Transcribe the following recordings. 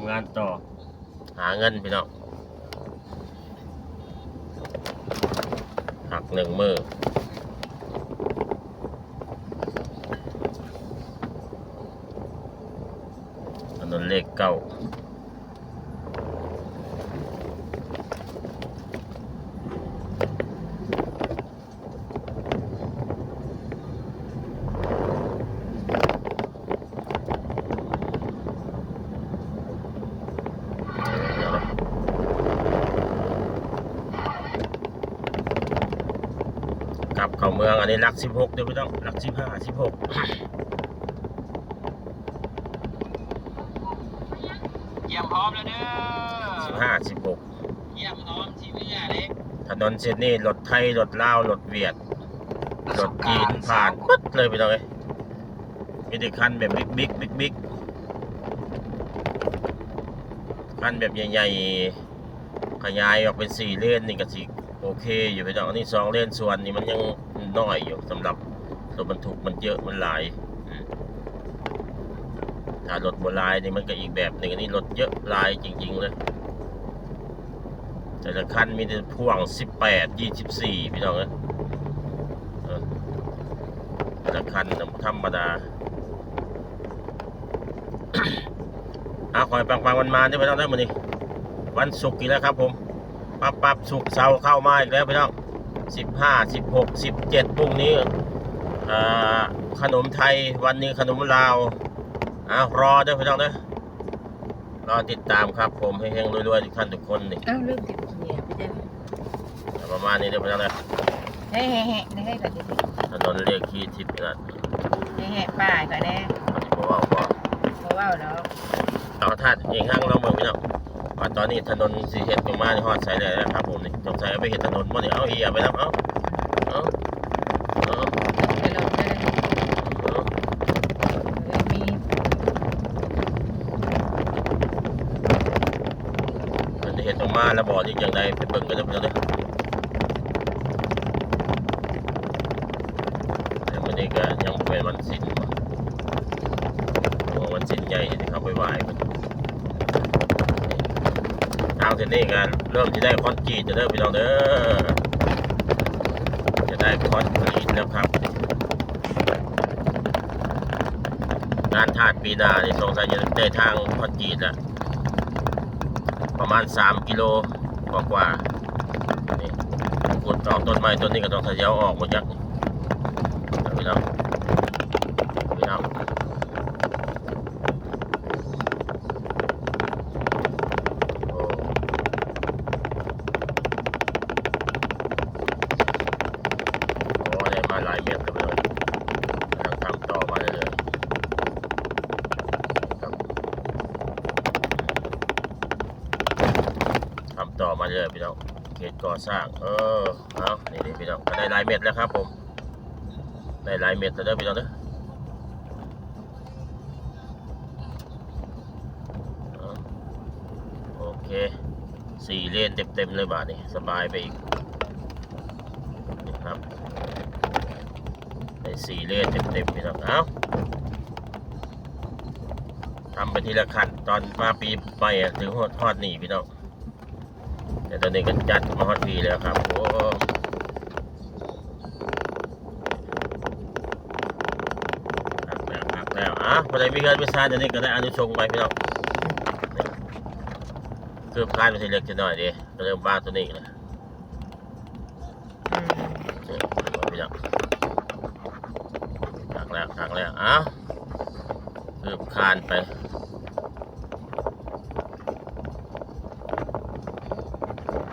ງານຕໍ່ ຫາເງິນພີ່ນ້ອງ ພັກໜຶ່ງມື້ ຖະໜົນເລກເກົ້າ ກັບເຂົ້າເມືອງ ອັນນີ້ຫຼັກສິບຫົກເດີ້ພີ່ນ້ອງ ຫຼັກສິບຫ້າ ສິບຫົກ ຢ້ຽມພ້ອມແລ້ວເດີ້ ສິບຫ້າ ສິບຫົກ ຢ້ຽມພ້ອມຊິເມືອເດ້ ຖະໜົນເສັ້ນນີ້ລົດໄທ ລົດລາວ ລົດຫວຽດ ລົດຈີນຜ່ານເບິດເລີຍພີ່ນ້ອງເອີຍ ມີແຕ່ຄັນແບບບິກໆ ບິກໆ ຄັນແບບໃຫຍ່ໆ ຂະຫຍາຍອອກເປັນສີ່ເລນນີ້ກໍຊິໂອເຄຢູ່ພີ່ນ້ອງ ອັນນີ້ສອງເລນສວນນີ້ມັນຍັງນ້ອຍຢູ່ ສຳລັບລົດບັນທຸກມັນເຍອະມັນຫຼາຍ ອືມ ຖ້າລົດບໍ່ຫຼາຍນີ້ມັນກໍອີກແບບໜຶ່ງ ອັນນີ້ລົດເຍອະຫຼາຍຈິງໆ ເລີຍ ແຕ່ລະຄັນມີແຕ່ພ່ວງສິບແປດ ຊາວສີ່ ພີ່ນ້ອງເອີຍ ເອີ ແຕ່ລະຄັນນະບໍ່ທຳມະດາ ເອົາ ຂໍໃຫ້ປັງໆ ໝານໆ ເດີ້ພີ່ນ້ອງເດີ້ ມື້ນີ້ວັນສຸກອີກແລ້ວຄັບຜົມ ປັບໆ ສຸກເສົາເຂົ້າມາອີກແລ້ວພີ່ນ້ອງ ສິບຫ້າ ສິບຫົກ ສິບເຈັດ ພວກນີ້ ເອີ ຂະໜົມໄທ ວັນນີ້ຂະໜົມລາວ ເອົາ ລໍເດີ້ພີ່ນ້ອງເດີ້ ລໍຕິດຕາມຄັບຜົມ ເຮັງໆ ລວຍໆ ທຸກທ່ານທຸກຄົນນີ້ ອ້າວ ລືມຕິດເຫຍໄປຈັ່ງ ປະມານນີ້ເດີ້ພີ່ນ້ອງເດີ້ ເຮີ້ຍໆໆ ເຮີ້ຍ ບັດນີ້ ຖະໜົນເລກທີ່ສິບນັ້ນ ເຮີ້ຍໆ ປ້າຍຂ້ອຍແດ່ ບໍ່ເວົ້າບໍ່ ບໍ່ເວົ້າດອກ ເອົາທາດເອງຮັ່ງລອງເບິ່ງພີ່ນ້ອງ ວ່າຕອນນີ້ຖະໜົນຊິເຮັດອອກມານີ້ຮອດໃສແລ້ວຄັບຜົມນີ້ ສົງໄສເອົາໄປເຮັດຖະໜົນບໍ່ນີ້ ເອົາເຫຍໄປນຳ ເອົາ ເອົາ ເອີ ໄປລົງໄປເລີຍ ເອີ ມີ ເພິ່ນຈະເຮັດອອກມາລະບໍ່ ຫຼືຈັ່ງໃດ ໄປເບິ່ງກັນເດີ້ພີ່ນ້ອງເດີ້ ແຕ່ມື້ນີ້ກໍຍັງບໍ່ແມ່ນວັນສິນ ເພາະວ່າວັນສິນໃຫຍ່ທີ່ເຮົາໄປໄຫວ້ເພິ່ນ ທາງເສັ້ນນີ້ກໍເລີ່ມຊິໄດ້ຄອນກຣີດແລ້ວເດີພີ່ນ້ອງເດີ ຈະໄດ້ຄອນກຣີດແລ້ວຄັບ ງານທາດປີໜ້ານີ້ສົງໄສຈະໄດ້ທາງຄອນກຣີດແລ້ວ ປະມານສາມກິໂລກວ່າໆ ນີ້ ຂຸດອອກຕົ້ນໄມ້ຕົ້ນນີ້ກໍຕ້ອງທະຍອຍອອກໝົດຈັກ ພີ່ນ້ອງ ພີ່ນ້ອງ ໂອ້ ໂອ້ ໄດ້ມາຫຼາຍເມັດແລ້ວພີ່ນ້ອງ ກຳລັງທຳຕໍ່ມາເລື້ອຍໆ ທຳຕໍ່ມາເລື້ອຍໆ ພີ່ນ້ອງ ເຂດກໍ່ສ້າງ ເອີ ເອົາ ນີ້ໆ ພີ່ນ້ອງ ກໍໄດ້ຫຼາຍເມັດແລ້ວຄັບຜົມ ໄດ້ຫຼາຍເມັດແລ້ວເດີພີ່ນ້ອງເດີ ເອົາ ໂອເຄ ສີ່ເລນເຕັມໆ ເລີຍບາດນີ້ ສະບາຍໄປອີກ ນີ້ຄັບ ໄດ້ສີ່ເລນເຕັມໆ ພີ່ນ້ອງ ເອົາ ທຳໄປທີລະຂັ້ນຕອນ ມາປີໃໝ່ ເຖິງຮອດ ຮອດນີ້ພີ່ນ້ອງ ແຕ່ຕອນນີ້ກໍຈັດມາຮອດພີ້ແລ້ວຄັບ ໂອ້ ຄັກແລ້ວ ຄັກແລ້ວ ອ່າ ຜູ້ໃດມີເຮືອນມີຊານ ອັນນີ້ກໍໄດ້ອານິສົງໄປພີ່ນ້ອງ ຄືບຄານໄປທີເລັກທີນ້ອຍເດ້ ກໍເລີ່ມວາງຕົວນີ້ແລ້ວ ພີ່ນ້ອງ ຄັກແລ້ວ ຄັກແລ້ວ ອ້າວ ຄືບຄານໄປ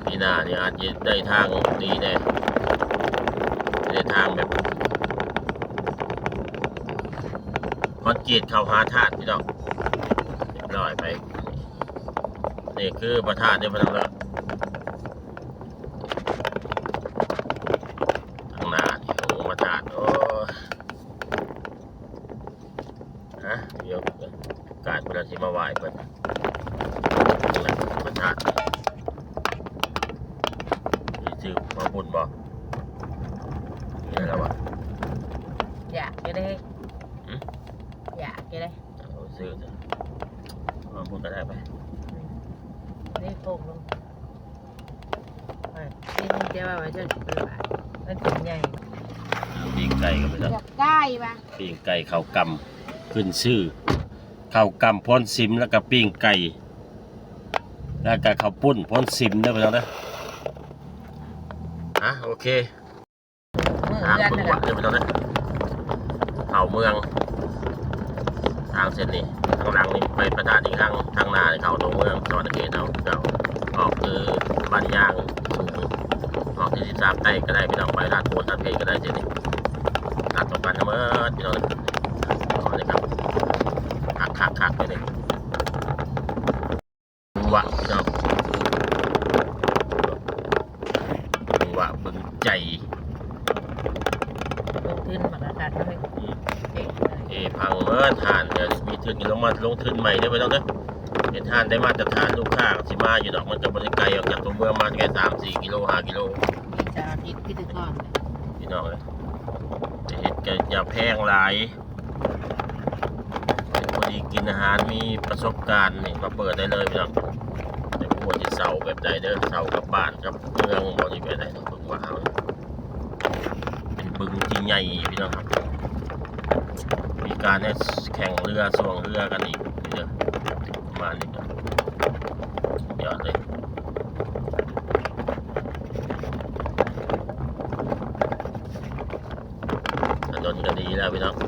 ປີໜ້ານີ້ອາດຈະໄດ້ທາງດີແດ່ ໄດ້ທາງແບບຄອນກຣີດເຂົ້າຫາທາດ ພີ່ນ້ອງ ຮຽບຮ້ອຍໄປ ນີ້ຄືພະທາດເດ້ ພີ່ນ້ອງເດີ. ທາງໜ້ານີ້ ໂອ້ ພະທາດ ໂອ້ ຮະ ມີໂອກາດເວລາຊິມາໄຫວ້ເພິ່ນ ພະທາດ ຊິຊື້ມາບຸນບໍ່? ມີແລ້ວວະ? ຢາກຢູ່ເດ້ ຫຶ? ຢາກຢູ່ເດ້. ເອົາຊື້ ອອກພຸ້ນກໍໄດ້ໄປ ນີ້ໂປ່ງລົງ ໄປ ນີ້ແກວ່າໄວ້ເດີ ມັນເປັນໃຫຍ່ ປີ້ງໄກ່ກໍໄປເດີ ຢາກໄດ້ວ່າ ປີ້ງໄກ່ເຂົ້າກ່ຳ ຂຶ້ນຊື່ ເຂົ້າກ່ຳພອນຊິມ ແລ້ວກໍປີ້ງໄກ່ ແລ້ວກໍເຂົ້າປຸ້ນພອນຊິມເດີພີ່ນ້ອງເດີ ອ່ະ ໂອເຄ ເມືອງ ທາງເມືອງ ເດີພີ່ນ້ອງເດີ ເຂົ້າເມືອງ ທາງເສັ້ນນີ້ ທາງຫຼັງນີ້ໄປພະທາດອີກທາງ ທາງໜ້າເຂົ້າຕົວເມືອງສະຫວັນນະເຂດເຮົາ ເຈົ້າ ອອກຄືບ້ານຍາງສູງ ອອກທີ່ສິບສາມໃຕ້ກໍໄດ້ພີ່ນ້ອງ ໄປທາດໂພນທາດເພກໍໄດ້ເສັ້ນນີ້ ຕັດຕົວກັນທັງໝົດພີ່ນ້ອງເດີ ເອົາເລີຍຄັບ ຄັກໆໆເລີຍນີ້. ວະເນາະ ວະ ເບິ່ງໃຈ ລົງທຶນມາກະຄັກເລີຍ ເອີ ພັງເບີດ ຮ້ານເດີ ມີທຶນກໍລົງມາລົງທຶນໃໝ່ເດີ ໄປຕ້ອງເດີ ເຮັດຮ້ານໄດ້ມາດຕະຖານ ລູກຄ້າກໍຊິມາຢູ່ດອກ ມັນກໍບໍ່ໄດ້ໄກອອກຈາກຕົວເມືອງມາ ແຄ່ສາມສີ່ກິໂລ ຫ້າກິໂລ ມີເສົາອາທິດຄືແຕ່ກ່ອນ ພີ່ນ້ອງເອີຍ ເຮັດກໍຢ່າແພງຫຼາຍ. ຜູ້ທີ່ກິນອາຫານມີປະສົບການນີ້ມາເປີດໄດ້ເລີຍພີ່ນ້ອງ ແຕ່ບໍ່ຮູ້ວ່າຊິເຊົ່າແບບໃດເດີ ເຊົ່າກັບບ້ານກັບເມືອງບໍ່ ຫຼືແບບໃດ ເບິ່ງວ່າເຮົາ ເປັນບຶງທີ່ໃຫຍ່ພີ່ນ້ອງຄັບ ມີການໃຫ້ແຂ່ງເຮືອຊ່ວງເຮືອກັນອີກເດີ ປະມານນີ້ ຍອດເລີຍ. ຖະໜົນກໍດີແລ້ວພີ່ນ້ອງ ເ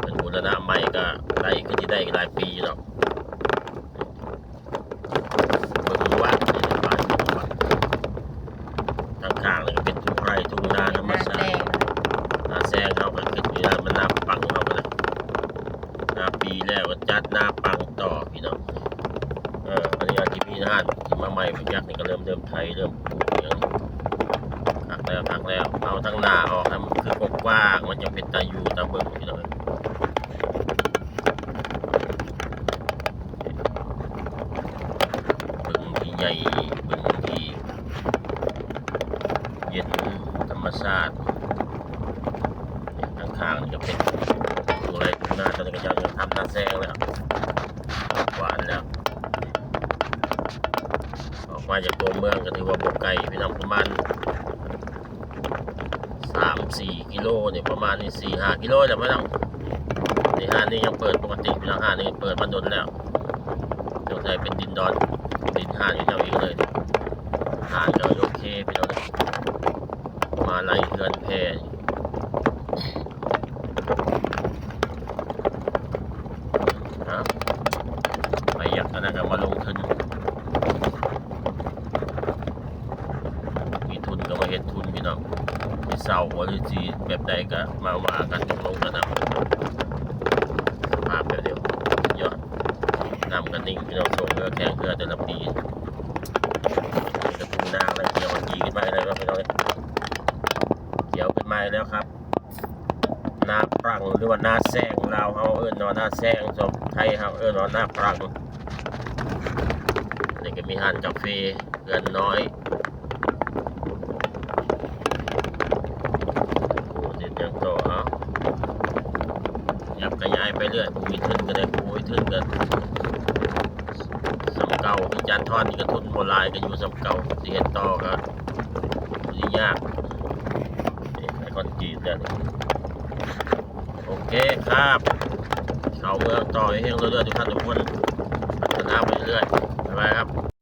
ພິ່ນບູລະນະໃໝ່ກໍໄດ້ ຄືຊິໄດ້ຫຼາຍປີຢູ່ດອກ ເບິ່ງວັດນີ້ ບ້ານເບິ່ງວັດ ທາງຂ້າງນີ້ກໍເປັນທົ່ງໄຮ່ທົ່ງນາທຳມະຊາດ ນາແຊງ ນາແຊງເຮົາກໍຂຶ້ນຢູ່ນາ ມັນນາປັງເຮົາກໍໄດ້ ນາປີແລ້ວກໍຈັດນາປັງຕໍ່ພີ່ນ້ອງ ເອີ ອັນນີ້ອາດຊິມີຮ້ານ ທີ່ມາໃໝ່ບໍ່ຈັກ ນີ້ກໍເລີ່ມ ເລີ່ມໄຖ ເລີ່ມປູກຫຍັງ ຄັກແລ້ວ ຄັກແລ້ວ ເອົາທາງໜ້າອອກໃຫ້ມັນຄືກວ້າງໆ ມັນຈັ່ງເປັນຕາຢູ່ຕາເບິ່ງພີ່ນ້ອງ ເບິ່ງທີ່ໃຫຍ່ ເບິ່ງທີ່ເຢັນ ທຳມະຊາດ ທາງຂ້າງນີ້ກໍເປັນທົ່ງໄຮ່ທົ່ງນາ ຕອນນີ້ກໍເຈົ້າທຳນາແຊງແລ້ວ ຫວານແລ້ວ. ອອກມາຈາກຕົວເມືອງກໍຖືວ່າບໍ່ໄກພີ່ນ້ອງ ປະມານສາມສີ່ກິໂລນີ້ ປະມານນີ້ສີ່ຫ້າກິໂລແລ້ວພີ່ນ້ອງ ນີ້ຮ້ານນີ້ຍັງເປີດປົກກະຕິພີ່ນ້ອງ ຮ້ານນີ້ເປີດມາດົນແລ້ວ ສົງໄສເປັນດິນດອນ ດິນຮ້ານເຂົາເຈົ້າເອງເລີຍ ຮ້ານກໍໂອເຄພີ່ນ້ອງ ມາໄລ່ເຮືອນແພ ເອົາ ໃຜຢາກອັນນັ້ນກໍມາລົງທຶນ ມີທຶນກໍມາເຮັດທຶນພີ່ນ້ອງ ຊິເຊົ່າບໍ່ ຫຼືຊິແບບໃດກໍມາວ່າກັນ ຕົກລົງກັນເອົາ ສະພາບແບບດຽວ ຍອດ ນ້ຳກໍນິ່ງພີ່ນ້ອງ ຊ່ວງເຮືອແຂ່ງເຮືອແຕ່ລະປີ ນີ້ກໍທົ່ງນາແລ້ວ ຂຽວຂຈີຂຶ້ນມາແລ້ວພີ່ນ້ອງ ຂຽວຂຶ້ນມາແລ້ວຄັບ. ນາປລັງ ຫຼືວ່ານາແຊງ ລາວເຮົາເອີ້ນວ່ານາແຊງ ສ່ວນໄທເຮົາເອີ້ນວ່ານາປລັງ ນີ້ກໍມີຮ້ານກາເຟ ເຮືອນນ້ອຍ ໂອ້ ເຮັດຫຍັງຕໍ່ ເອົາ ຂະຫຍາຍໄປເລື້ອຍ ຜູ້ມີທຶນກໍໄດ້ ຜູ້ບໍ່ມີທຶນກໍສ່ຳເກົ່າ ມີຈານທອນນີ້ກໍທຶນບໍ່ຫຼາຍ ກໍຢູ່ສ່ຳເກົ່າ ຊິເຮັດຕໍ່ກໍ ບໍ່ໄດ້ຍາກ ນີ້ໃສ່ຄອນກຣີດແລ້ວນີ້ ໂອເຄຄັບ ເຂົ້າເມືອງຕໍ່ ເຮັງໆ ເລື້ອຍໆ ທຸກທ່ານທຸກຄົນ ພັດທະນາໄປເລື້ອຍໆ ບາຍບາຍຄັບ.